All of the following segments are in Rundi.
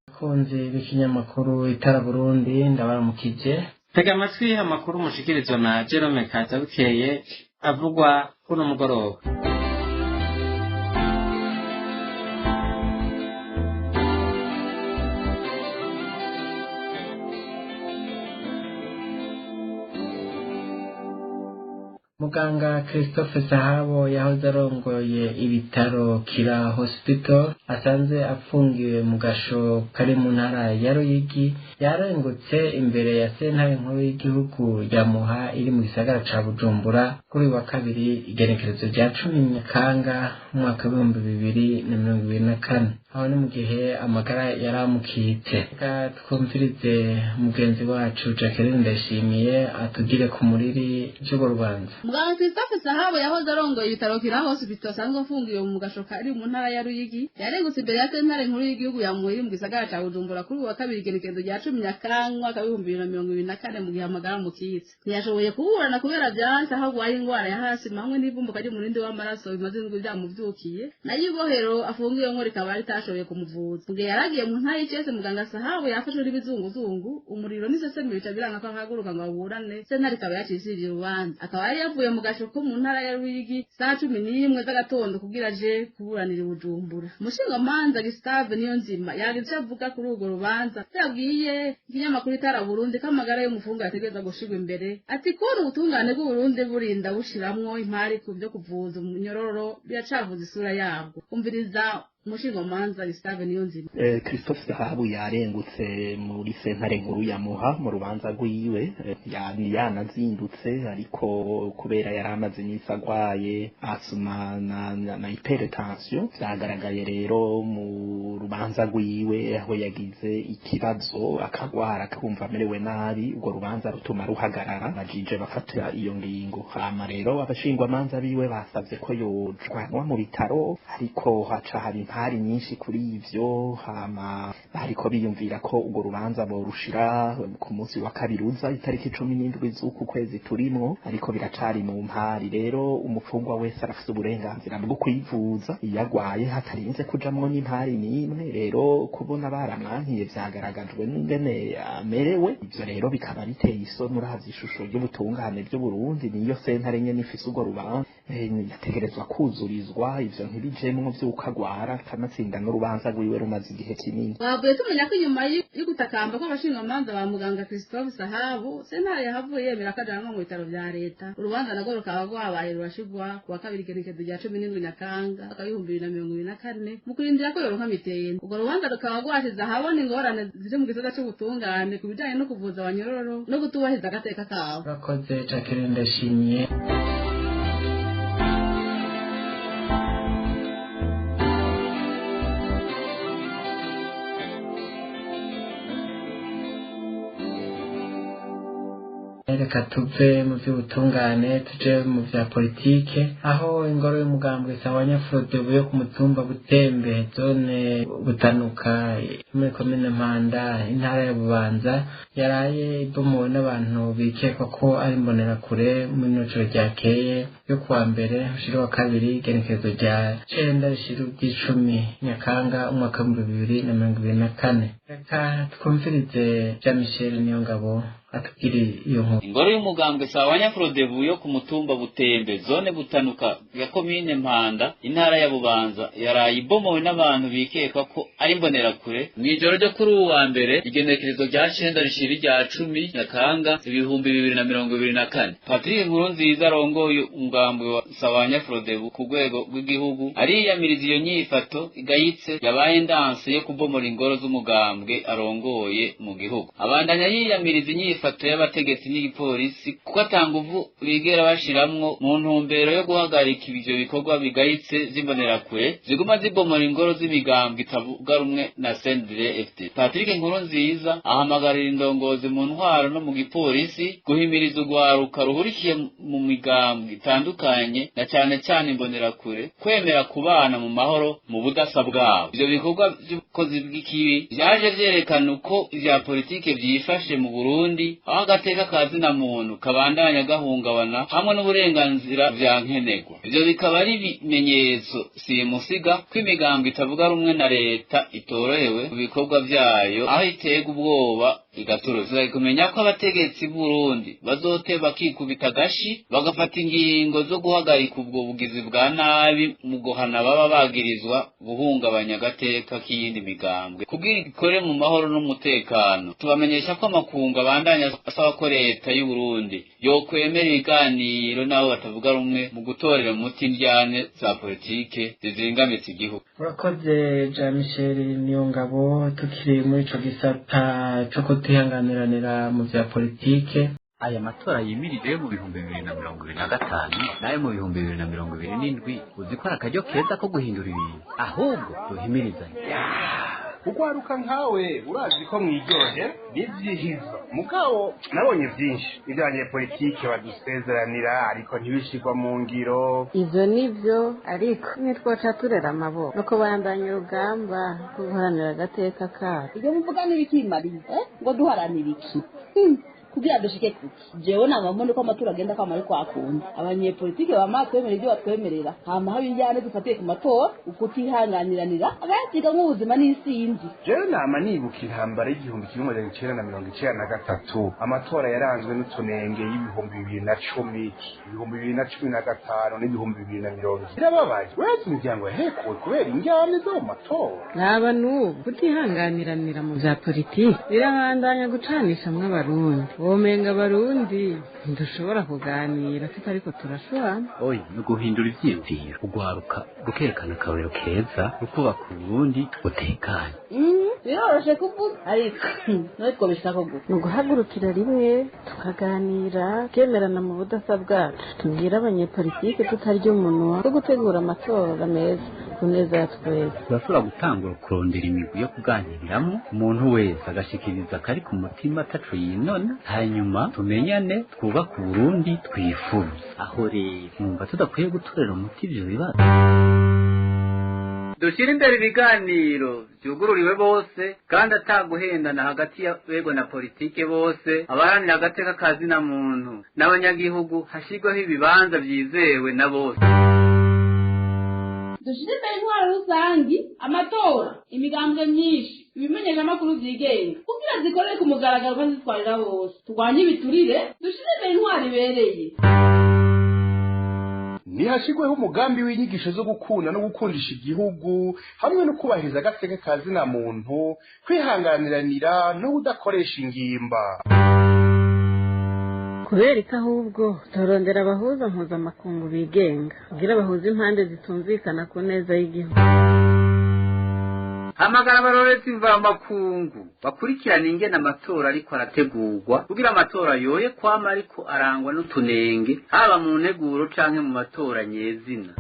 Abakunzi b'ikinyamakuru Itara Burundi, ndabaramukije. Tega amatwi amakuru mushikirizwa na Jerome Kazabukeye avugwa kuno mugoroba. Muganga Christophe Sahabo yahoze arongoye ibitaro Kira Hospital asanze afungiwe mu gasho kari mu ntara ya Ruyigi, yarengutse imbere ya sentare nkuru y'igihugu ya Muha iri mu gisagara ca Bujumbura kuri uyu wa kabiri, igenekerezo rya 10 Nyakanga umwaka w'2024. Aho ni mu gihe amagara yaramukitse. Reka twumvirize mugenzi wacu Jacqueline Ndayishimiye atugire ku muriri vy'urwo rubanza. Muganga Christophe Sahabo yahoze arongoye ibitaro Kira Hospital asanzwe afungiwe mu gasho kari mu ntara ya Ruyigi, yarengutse imbere ya sentare nkuru y'igihugu ya Muhiri mu gisagara ca Bujumbura kuri uyu wa kabiri, igenekerezo rya 10 Nyakanga umwaka w'2024, mu gihe amagara amukitse. Ntiyashoboye kuburana kubera vyanse aho agwaye ingwara ya hasima hamwe n'ivumbuka ry'umurindi w'amaraso bimaze indwi vyamuvyukiye, nayo ibohero afungiwemwo rikaba ritashoboye kumuvuza. Mu gihe yaragiye mu ntara y'Icese, muganga Sahabo yafashwe n'ibizunguzungu, umuriro n'isesemi, bica biranga ko ahaguruka ngo aburane. Sentare ikaba yacishije urubanza. Akaba yari yavuye mu gasho ko mu ntara ya Ruyigi saa 11 z'agatondo kugira aje kuburanira i Bujumbura. Umushingamanza Gustave Niyonzima yagize ico avuga kuri urwo rubanza. Yabwiye ikinyamakuru Itara Burundi ko amagara y'umufungo yategerezwa gushirwa imbere. Ati kubona ubutungane bw'Uburundi burinda bushiramwo impari ku vyo kuvuza umunyororo biracavuza isura yabwo. Umviriza umushingamanza Gustave Niyonzima. Christophe Sahabu yarengutse muri sentare nkuru ya Muha mu rubanza rwiwe, yanazindutse, ariko kubera yari amaze iminsi agwaye asuma na hypertension, vyagaragaye rero mu rubanza rwiwe aho yagize ikibazo akagwara akumva amerewe nabi, urwo rubanza rutuma ruhagarara, bajije bafata iyo ngingo. Hama rero abashingwamanza biwe basavye ko yojwanwa mu bitaro, ariko haca hari impari nyinshi kuri ivyo. Hama bariko biyumvira ko urwo rubanza borushira ku munsi wa kabiri uza, itariki 17 z'uku kwezi turimwo, ariko biracari mu mpari. Rero umufungwa wese arafise uburenganzira bwo kwivuza iyo agwaye hatarinze kujamwo n'impari n'imwe. Rero kubona baramwankiye vyagaragajwe n'ingene amerewe. Ivyo rero bikaba biteye isoni uravye ishusho ry'ubutungane vy'Uburundi. Niyo sentare nyene ifise urwo rubanza, yategerezwa kuzurizwa ivyo ntibijemwo vy'uko agwara, kanatsinda n'urubanza rwiwe rumaze igihe kinini. Bavuye tumenya ko inyuma y'ugutakamba kw'abashingamanza ba muganga Christophe Sahabo, sentare yahavuye yemera ko ajanwa mu bitaro vya leta. Urubanza narwo rukaba rwabaye rurashigwa ku wa kabiri, igenekerezo rya 17 Nyakanga mwaka w'2024, mu kurindira ko yoronka mitende. Urwo rubanza rukaba rwashize ahabona ingorane ziri mu gisata c'ubutungane ku bijanye no kuvuza abanyororo no kutubahiriza agateka kabo. Urakoze Jacqueline Ndayishimiye. Reka tuve mu vy'ubutungane tuje mu vya politike, aho ingoro y'umugambwe Sawanyafrodebu yo ku mutumba Butembe, zone Butanuka, muri komine Mpanda, intara ya Bubanza, yaraye ibomowe n'abantu bikekwa ko ari imbonerakure muri ijoro ryakeye yo kuwa mbere ushira wa kabiri, igenekerezo rya 9 rishira iry'icumi Nyakanga umwaka w'2024. Reka twumvirize Jean Michel Niyongabo atubwire iyo nkuru. Ingoro y'umugambwe Sawanyafrodebu yo ku mutumba Butembe, zone Butanuka ya komine Mpanda, intara ya Bubanza, yaraye ibomowe n'abantu bikekwa ko ari imbonerakure mw'ijoro ryo kuri uwu wa mbere, igenekerezo rya 9 rishira irya 10 Nyakanga 2024. Patrick Nkurunziza arongoye umugambwe wa Sawanyafrodebu ku rwego rw'igihugu ariyamiriza iyo nyifato igayitse yabaye ndanse yo kubomora ingoro z'umugambwe arongoye mu gihugu. Abandanya yiyamiriza inyifato y'abategetsi n'igipolisi kuko atanguvu bigera bashiramwo mu ntumbero yo guhagarika ivyo bikorwa bigayitse z'imbonerakure ziguma zibomora ingoro z'imigambwe itavuga rumwe na CNDD-FDD. Patrick Nkurunziza ahamagarira indongozi mu ntwaro no mu gipolisi guhimiriza urwaruka ruhurikiye mu migambwe itandukanye na cane cane imbonerakure kwemera kubana mu mahoro mu budasa bwabo. Ivyo bikorwa vy'ubukozi bw'ikibi vyaje vyerekana uko ivya politike vyifashe mu Burundi. Burundi, aho agateka ka zina muntu kabandanya gahungabana hamwe n'uburenganzira vya nkenerwa. Ivyo bikaba ari ibimenyetso simusiga ko imigambi itavuga rumwe na leta itorohewe mu bikorwa vyayo, aho itega ubwoba igaturuza. Kumenya ko abategetsi b'Uburundi bazoteba bakikubita agashi, bagafata ingingo zo guhagarika ubwo bugizi bwa nabi mu guhana baba bagirizwa guhungabanya agateka k'iyindi migambwe kugira ikore mu mahoro n'umutekano. Tubamenyesha ko amakungu abandanya asaba ko leta y'u Burundi yokwemera ibiganiro n'abo batavuga rumwe mu gutorera umuti indyane za politike zizingamitse igihugu. Urakoze Jean Michel Niyongabo. Tukiri muri ico gisata co kutihanganiranira mu vya politike, aya matora yimirije yo mu 2025 n'ayo mu 2027, uzi ko ari akaryo keza ko guhindura ibintu, ahubwo duhimirizanye. Ugwaruka nkawe urazi ko mwiryohe n'ivyihizo, mugabo nabonye vyinshi ivyo abanyepolitike badusezeranira ariko ntibishirwa mu ngiro. Ivyo nivyo, ariko ntitwoca turera amaboko no kubandanya urugamba rwo guharanira agateka kacu. Ibyo muvuga n'ibikimariye ngo duharanire iki kugira dushike kuki? Jewe nama mbona ko amatora agenda kwama ari kwakunda abanyepolitike bama twemera ibyo batwemerera, hama haba injyane dufatiye ku matora, ukutihanganiranira abayatiga nk'ubuzima n'isinzi. Jewe nama nibuka intambara y'1993, amatora yaranzwe n'utunenge y'2010, 2015 n'2020. Birababaje, uretse imiryango yahekuwe kubera injyane zo mu matora. Raba n'ubu kutihanganiranira mu vya politiki birabandanya gucanishamwo Abarundi. Womenga Abarundi ntidushobora kuganira tutariko turashwana. Oya, ni uguhindura ivyiyumviro, ugwaruka rukerekana akarorero keza, rukubaka Uburundi butekanye. Biroroshe kuvuga, ariko nawe twobishaka gute? Ni uguhagurukira rimwe tukaganira, tukemerana mu budasa bwacu, tubwire abanyepolitike tutarya umunwa wo gutegura amatora meza ku neza ya twese. Turashobora gutangura kurondera imigwi yo kuganiriramwo, umuntu wese agashikiriza akari ku mutima ataco yinona, hanyuma tumenyane, twubake Uburundi twifuza. Aho rero mwumva tudakwiye gutorera umuti ivyo bibazo? Dushyire imbere ibiganiro byugururiwe bose kandi ataguhendana hagati y'abegwa na politike bose, abaharanira agateka ka zina muntu n'abanyagihugu, hashyirweho ibibanza byizewe na bose. Dushyire imbere intwaro rusangi, amatora, imigambwe myinshi, ibimenyeshamakuru byigenga kugira zikorere ku mugaragaro kandi zitwarira bose, turwanye ibiturire, dushyire imbere intwaro ibereye. Nihashirweho umugambi w'inyigisho zo gukunda no gukundisha igihugu hamwe no kubahiriza agateka ka zina muntu, kwihanganiranira no kudakoresha ingimba. Kubera ko ahubwo turondera abahuza mpuzamakungu bigenga kugira bahuze impande zitumvikana ku neza y'igihugu. Hamagara abarorezi mvamakungu bakurikirana ingene amatora ariko arategurwa, kugira amatora yoye kwama ariko arangwa n'utunenge, haba mu nteguro canke mu matora nyezina.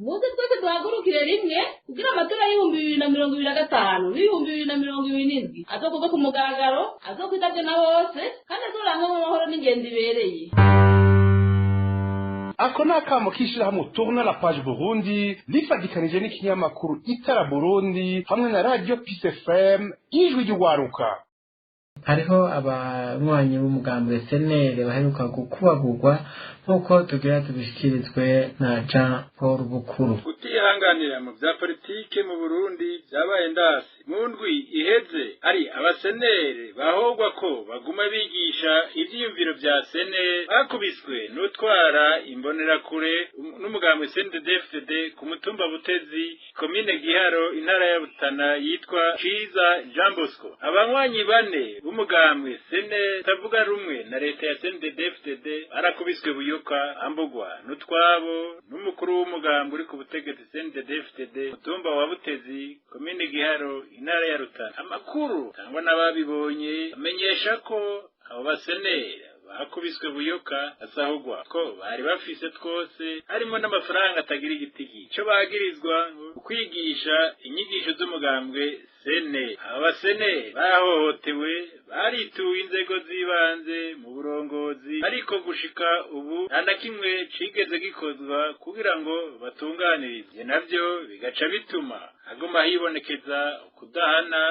Muze twese duhagurukire rimwe kugira amatora y'2025 n'2027 azokorwe ku mugaragaro, azokwitabwe na bose kandi azorangwemo amahoro n'ingendo ibereye. Ako ni akamo k'ishirahamwe Tourne la Page Burundi rifadikanije n'ikinyamakuru Itara Burundi hamwe na Radio Peace FM, Ijwi ry'Ugwaruka. Hariho abanywanyi b'umugambi SNL baheruka gukubagurwa, nk'uko tugira tubishikirizwe na Jean Paul Bukuru. Kutihanganira mu bya politike mu Burundi byabaye ndasi. Mu ndwi iheze ari abasenere bahogwa ko baguma bigisha ivyiyumviro vya senere bakubiswe n'utwara imbonerakure n'umugambi CNDD-FDD ku mutumba Butezi, komine Giharo, intara ya Rutana, yitwa Ciza Jean Bosco. Abanywanyi bane b'umugambwe sene tavuga rumwe na leta ya CNDD-FDD barakubiswe buyoka ambugwa n'utwabo n'umukuru w'umugambwe uri ku butegetsi CNDD-FDD, mutumba wa Butezi, komine Giharo, intara ya Rutana. Amakuru tangwa n'ababibonye amenyesha ko abo basenera bakubiswe buyoka asahugwa ko bari bafise twose, harimo n'amafaranga atagira igitigi. Ico bagirizwa kwigisha inyigisho z'umugambwe. CNL. Aba ba CNL barahohotewe, barituye inzego z'ibanze mu burongozi, ariko gushika ubu nta na kimwe cigeze gikozwa kugira ngo batunganirize. Navyo bigaca bituma haguma hibonekeza kudahana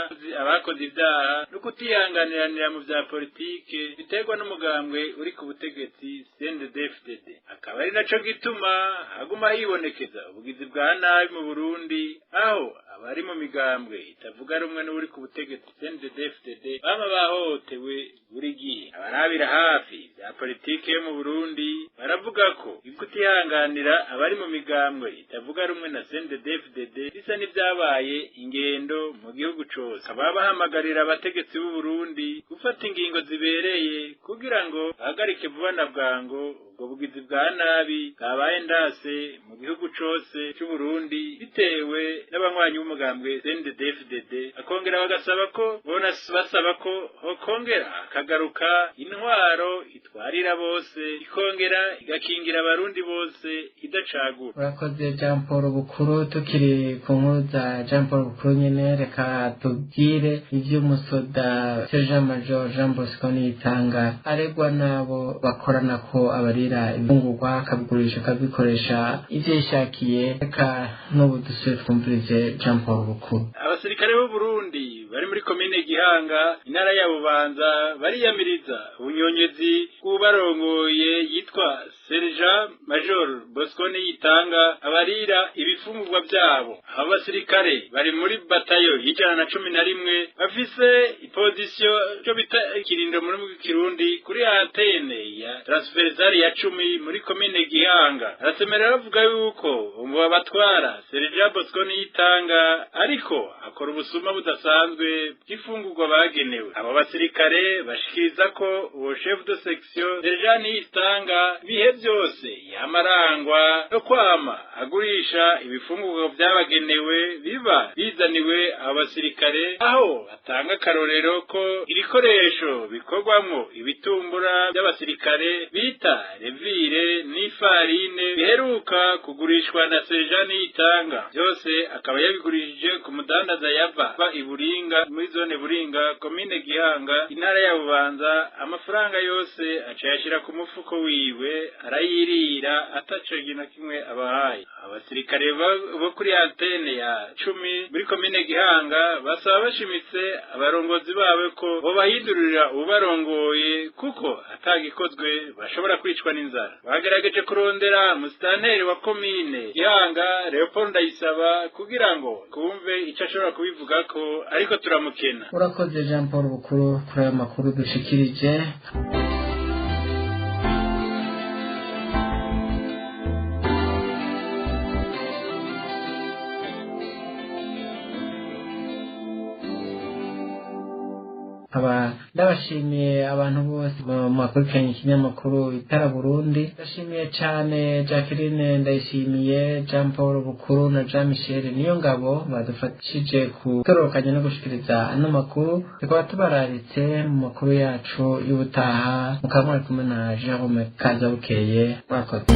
abakoze ibyaha no kutihanganiranira mu vya politike biterwa n'umugambwe uri ku butegetsi CNDD-FDD. Akaba ari naco gituma haguma hibonekeza ubugizi bwa nabi mu Burundi, aho abari mu migambwe itavuga rumwe n'uri ku butegetsi CNDD-FDD bama bahohotewe buri gihe. Abarabira hafi vya politike yo mu Burundi baravuga ko kutihanganira abari mu migambwe itavuga rumwe na CNDD-FDD bisa n'ivyabaye ingendo mu gihugu cose. Bakaba bahamagarira abategetsi b'u Burundi gufata ingingo zibereye kugira ngo bahagarike vuba na bwango ubwo bugizi bwa nabi bwabaye ndase mu gihugu cose c'u Burundi bitewe n'abanywanyi b'umugambwe CNDD-FDD. Akongera bagasaba ko bona basaba ko hokongera hakagaruka intwaro itwarira bose, ikongera igakingira abarundi bose idacagura. Urakoze Jean Paul Bukuru. Tukiri ku nkuru za Jean Paul Bukuru nyene, reka tubwire ivy'umusoda Sergent Major Jean Bosco Niyitanga aregwa n'abo bakorana ko abarira ibifungurwa akabigurisha akabikoresha ivyo yishakiye. Reka n'ubu dusubire twumvirize Jean Paul Bukuru. Abasirikare b'u Burundi bari muri komine Gihanga, intara ya Bubanza, bariyamiriza ubunyonyezi bw'ubarongoye yitwa Sergent Major Bosco Niyitanga abarira ibifungurwa byabo. Abo basirikare bari muri batayo y'111, bafise ipozisiyo cyo bita ikirindo muri Kirundi kuri antene ya transversale ya 10 muri komine Gihanga. Arasemerera bavuga yuko umubabatwara Sergent Bosco Niyitanga ariko akora ubusuma budasanzwe bw'ifungurwa bagenewe. Abo basirikare bashikiriza ko uwo chef de section Sergent Niyitanga ibihe byose yamarangwa no kwama agurisha ibifungurwa byabagenewe biba bizaniwe abo basirikare, aho atanga akarorero ko ibikoresho bikorwamwo ibitumbura by'abasirikare bita revire n'ifarine biheruka kugurishwa na Sergent Niyitanga, byose akaba yabigurishije ku mudandaza yava i Buringa muri zone Buringa, komine Gihanga, intara ya Bubanza. Amafaranga yose aca yashira ku mufuko wiwe arayirira ataco na kimwe abahaye. Abasirikare bo kuri antene ya 10 muri komine Gihanga basaba bashimitse abarongozi babo ko bobahindurira ubarongoye, kuko atagikozwe bashobora kwicwa n'inzara. Bagerageje kurondera musitanteri wa komine Gihanga Leopold Ndayisaba kugira ngo kumve ico ashobora kubivugako, ariko turamukena. Urakoze Jean Paul Bukuru kuri ayo makuru dushikirije. Aba ndabashimiye abantu bose mwakurikiranye ikinyamakuru Itara Burundi. Ndashimiye cyane Jacqueline Ndayishimiye, Jean Paul Bukuru na Jean Michel Niyongabo badufashije gutororokanya no gushikiriza ano makuru. Tukaba tubararitse mu makuru yacu y'ubutaha, mukaba mwari kumwe na Jerome Kazabukeye. Murakoze.